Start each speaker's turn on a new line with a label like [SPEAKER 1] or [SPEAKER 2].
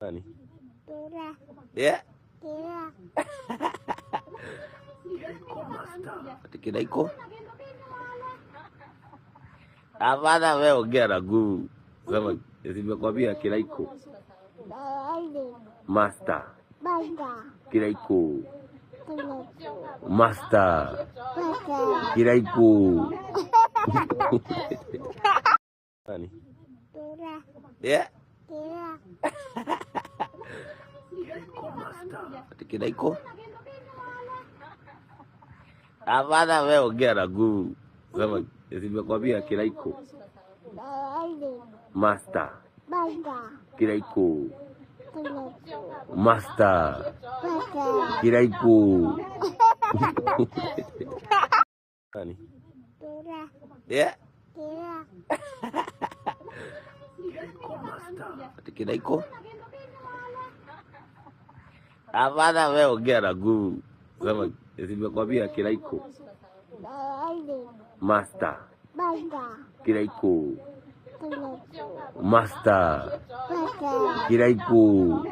[SPEAKER 1] Nani? Yeah. Kiraiko master. Ati Kiraiko? Hapana, wewe ongea na nguvu. Sema nimekwambia Kiraiko. Master. Kiraiko. Master. Kiraiko. Nani? Yeah. Kiraiko master. Ati Kiraiko? Hapana, wewe ongea na nguvu. Sema nimekwambia Kiraiko. Master. Kiraiko. Master. Kiraiko. Nani? Yeah. Kiraiko master. Ati Kiraiko? Hapana, wewe ongea na nguvu. Sema nimekwambia Kiraiko. Master. Kiraiko. Master. Kiraiko.